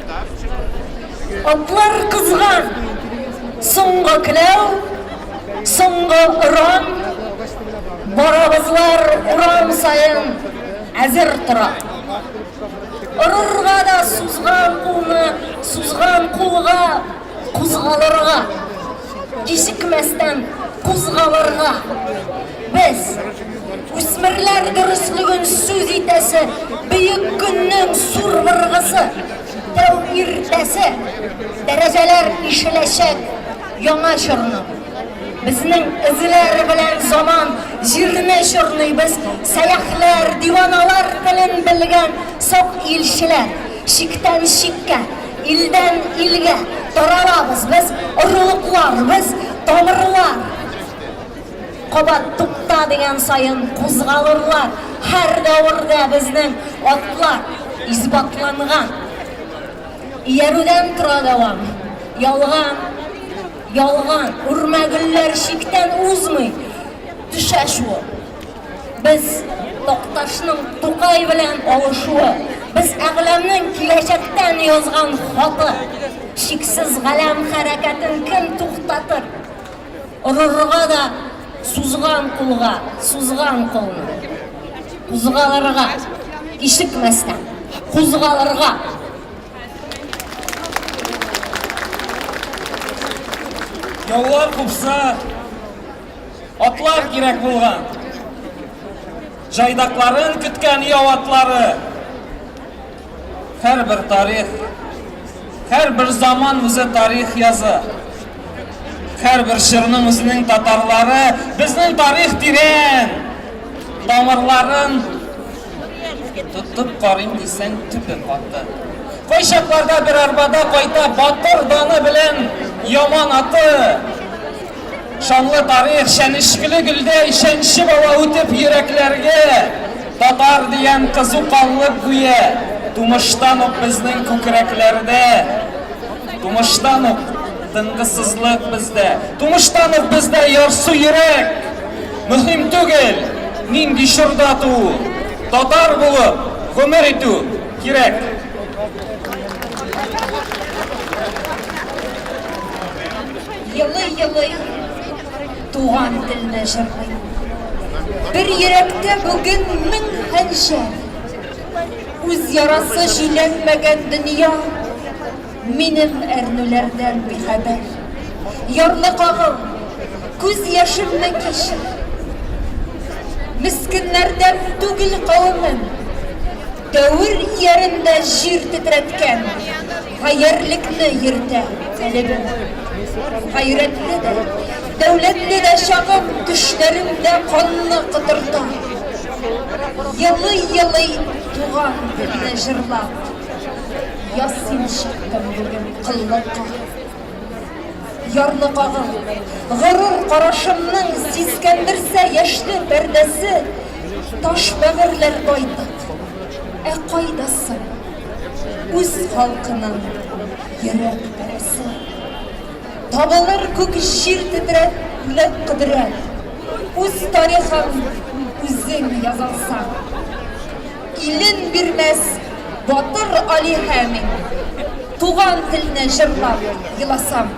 Атлар кызган, соңгы келәү, соңгы оран, барабызлар урам саен әзер тора. Орырга да сузган кулны, сузган кулга кузгалырга, кичекмәстән кузгалырга. Без, үсмерләр дөреслеген сүз итәсе бөек көннең сур быргысы, тәү иртәсе, дәрәҗәләр ишеләчәк яңа чорның. Безнең эзләр белән заман җирне чорный, без сәяхләр, диваналар телен белгән сак илчеләр, чиктән чиккә, илдән илгә таралабыз, без орлыклар, без тамырлар. Кабат тукта дигән саен кузгалырлар, һәр дәвердә безнең атлар исбатланган. Иярүдән тора дәвам. Ялган, ялган, үрмә гөлләр чиктән узмый, төшә шуып. Без Такташның Тукай белән алышуы, без Әгъләмнең киләчәктән язган хаты. Чиксез галәм хәрәкәтен кем туктатыр? Орырга да сузган кулга, сузган кулны. Кузгалырга, кичекмәстән, кузгалырга. Яулар купса, атлар кирәк булган. Җайдакларын көткән яу атлары. Һәрбер тарих, һәрбер заман үзе тарих яза. Һәрбер чорның үзенең татарлары, безнең тарих тирән. Тамырларын тотып карыйм дисәң, төбе каты. Кайчакларда бер арбада кайта батыр даны белән яман аты. Шанлы тарих чәнечкеле гөлдәй чәнчеп ала үтеп йөрәкләргә. Татар дигән кызу канлык гүя тумыштан ук безнең күкрәкләрдә. Тумыштан ук тынгысызлык бездә. Тумыштан ук бездә ярсу йөрәк. Мөһим түгел, нинди чорда туу. Татар булып гомер итү кирәк. Елый-елый туган телне җырлый. Бер йөрәктә бүген мең хәнҗәр. Үз ярасы җиләнмәгән дөнья минем әрнүләрдән бихәбәр. Ярлыкагым, күз яшемне кичер. Мескеннәрдән түгел кавемем, дәвер иярендә җир тетрәткән гаярьлекне йөртә әлебем. Гайрәтле дә, дәүләтле дә чагым төшләремдә канны котырта. Елый-елый туган телне җырлап, Ясин чыктым бүген коллыкка. Ярлыкагым, горур карашымның сискәндерсә яшьле пәрдәсе, таш бәгырьләр байтак. Ә кайда соң үз халкының йөрәк парәсе? Табылыр күк җир тетрәтлек кодрәт, Үз тарихың үзең язалсаң. Илен бирмәс батыр алиһә мин, Туган телне җырлап еласам.